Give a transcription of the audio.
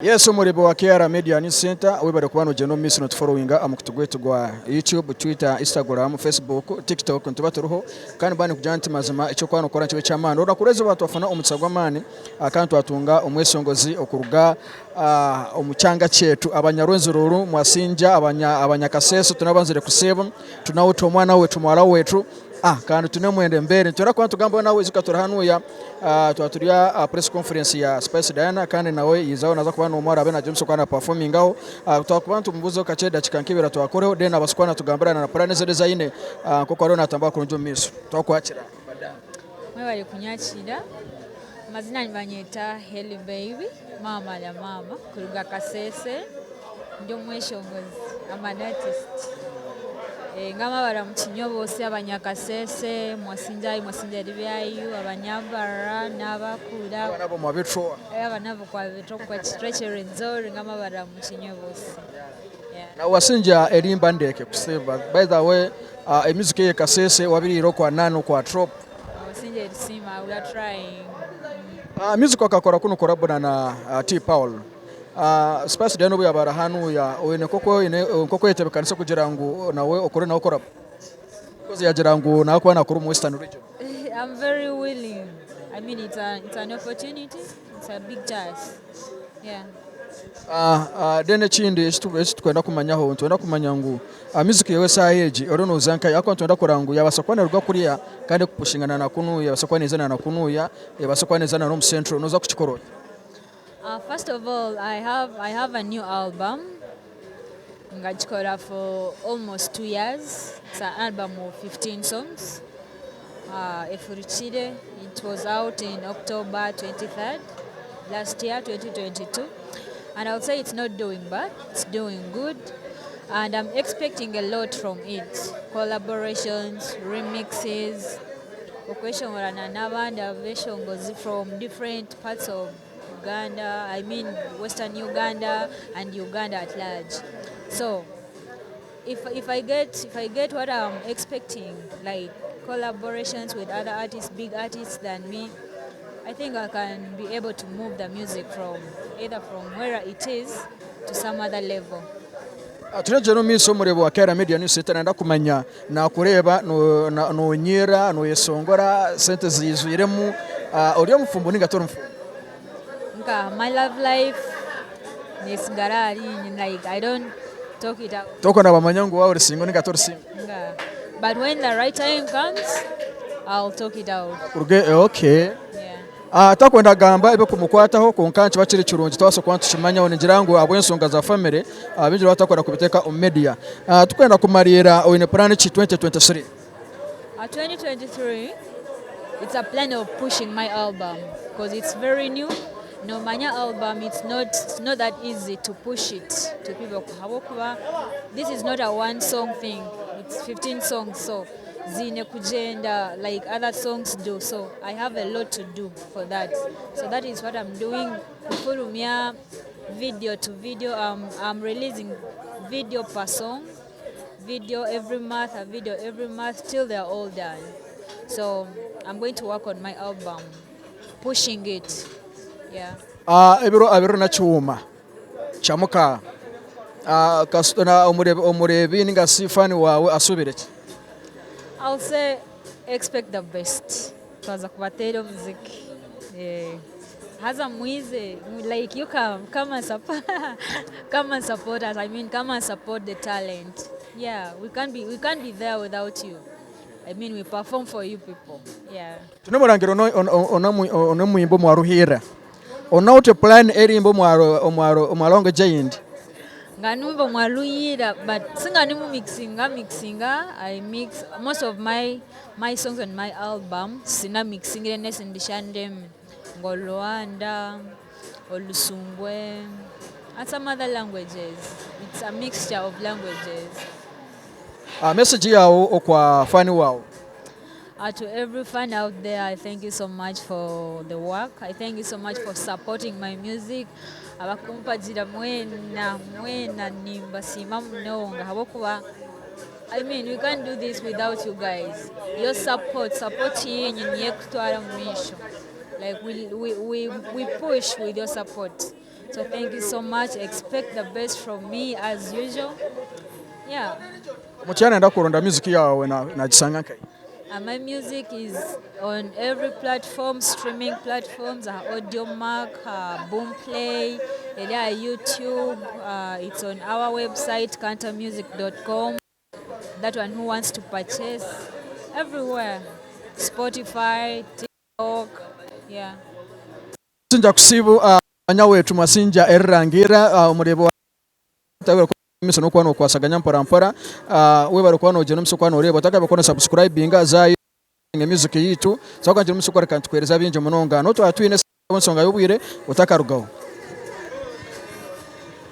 Yes omureebi wa KR Media News Center webare kuba nogyenda omu maisho notuforowinga aha mukutu gwaitu gwa YouTube, Twitter, Instagram, Facebook, TikTok nituba turiho kandi mba nikugira nti mazima eki orikuba nokora nikiba eky'amaani. Orunaku rw'eizooba twafuna omukisa gw'amaani kandi twatunga omweshongozi okuruga omu kyanga kyaitu abanyarwenzururu mwasingya abanyakasese tunabanzire kusiiba tunawuta omwana waitu muhara waitu Kandi twine mwenda embeere nitwenda kuba nitugambaho nawe ijuka turi hanuya twaba turi aha press conference ya Spice Diana kandi nawe yaijaho naza kuba n'omwe araabe nagya omumaisho kuba na performingaho. Twakuba nitumubuuzaho kakye edakiika nk'ibiri atwakureho then abaase kuba natugambira na plan ezindi ezi aine nk'oku ariyo natambura kurungi omu maisho. Twakwakira madam. Mwebare kunyakiira, amazina nibanyeta Helly Baby maama na maama kuruga Kasese. Ndi omweshongozi, I'm an artist. Ngamba abaramukinyo boosi abanyakasese, mwasinjayi mwasinja ribyayu, abanyambarara n'abakura. Aba nabo mwabetwa. Aba nabo kwabetwa kwa kitwekye Rwenzori ngamba abaramukinyo boosi. Yeah. Na wasinja erimba ndeke kusiba. By the way, music eye Kasese wabiriire okwa nani okwa trop. Wasinja erisiima, we are trying. Music akakora kunu collabo na T Paul. Spice Diana obu yaaba ari hanuya oine nk'oku oine nk'oku oyetebekanise kugira ngu nawe okore nawe collabo? Because yagira ngu nawe kuba nakora omu Western region. I'm very willing. I mean, it's an opportunity. It's a big task. Yeah. Then ekindi eki tukwenda kumanyaho, nitwenda kumanya ngu music yawe esaaha egi oriyo nooza nkahi? Ahakuba nitwenda kureba ngu yabaasa kuba neeruga kuriya kandi ekupushinga na kunuya, ebaase kuba neeza na kunuya, ebaase kuba neeza n'omu central, nooza kukikora ota? First of all, I have a new album ngagikora for almost 2 years. It's an album of 15 songs. Efurukire, it was out in October 23rd last year, 2022. And I'll say it's not doing bad, it's doing good. And I'm expecting a lot from it. Collaborations, remixes, okweshongorana n'abandi abeshongozi from different parts of Uganda, I mean Western Uganda and Uganda at large. So if I get what I'm expecting, like collaborations with other artists, big artists than me, I think I can be able to move the music from either from where it is to some other level. Tureegyera omu maisho omureebi wa KR Media News Center nayenda kumanya nakureeba nonyiira noyesongora sente ziijwiremu, ori omufumbo ninga tori mufumbo? Nka my love life nesigara ahari like I don't talk it out. Tokwenda bamanya ngu waaba ori single ninga tori single? Nga, but when the right time comes, I'll talk it out. Kuruga okay. Yeah. Takwenda kugamba ebikumukwataho kwonka nikiba kiri kirungi twabaasa kuba nitukimanyaho nigira ngu ahabw'enshonga za family baingi nibaba batakwenda kubiteeka omu media. Tukwenda kumariira oine plan ki 2023? 2023, it's a plan of pushing my album because it's very new. Nomanya album, it's not that easy to push it to people. Habwokuba this is not a one song thing. It's 15 songs, so ziine kugenda like other songs do. So I have a lot to do for that. So that is what I'm doing. Kufulumya video to video. I'm releasing video per song, video every month, a video every month till they're all done. So I'm going to work on my album, pushing it. Yeah. Ebiro 21 kyamuka omureebi ninga shi fan waawe asuubire ki? I'll say expect the best. Twaza kubateera omuziki. Yeah. Haza mwize, like you come and support, come and support us. I mean, come and support the talent. Yeah, we can't be there without you. I mean, we perform for you people. Yeah. Tunomurangira onomwimbo omwaruhira onawute plan erimbo omwa language eyindi? Nga nimba mwaluyira, but singa nimu mixinga mixinga. I mix most of my songs on my album. Sina mixingire nesindisha ndemi ng'Olwanda, Olusungwe and some other languages. It's a mixture of languages. Message yawe okwa fan wawe? To every fan out there, I thank you so much for the work. I thank you so much for supporting my music. Abakumpagira mwena mwena nimbasiima munonga habwokuba, I mean, we can't do this without you guys. Your support yenyu niyo ekutwara mu maisho. Like we push with your support. So thank you so much expect the best from me as usual yeah. Omuntu yaaba nayenda kuronda music yaawe nagishanga nkahi? My music is on every platform, streaming platforms, aha Audiomack, aha Boomplay, eri aha YouTube, it's on our website kantamusic dot com. That one who wants to purchase everywhere Spotify, TikTok, yeah. Mwasinja kusiibu mwanya wetu mwasinja erirangiira omureebi wa omumaisho nokuba nokwasaganya mpora mpora webare kuba nogyenda omumaisho kuba noreeba otakabaire kuba no subscribinga zaayo music yaitu so ngira omumaisho kuba nitukuhereza bingi munonga notwaba twine ensonga yobwire otakarugaho.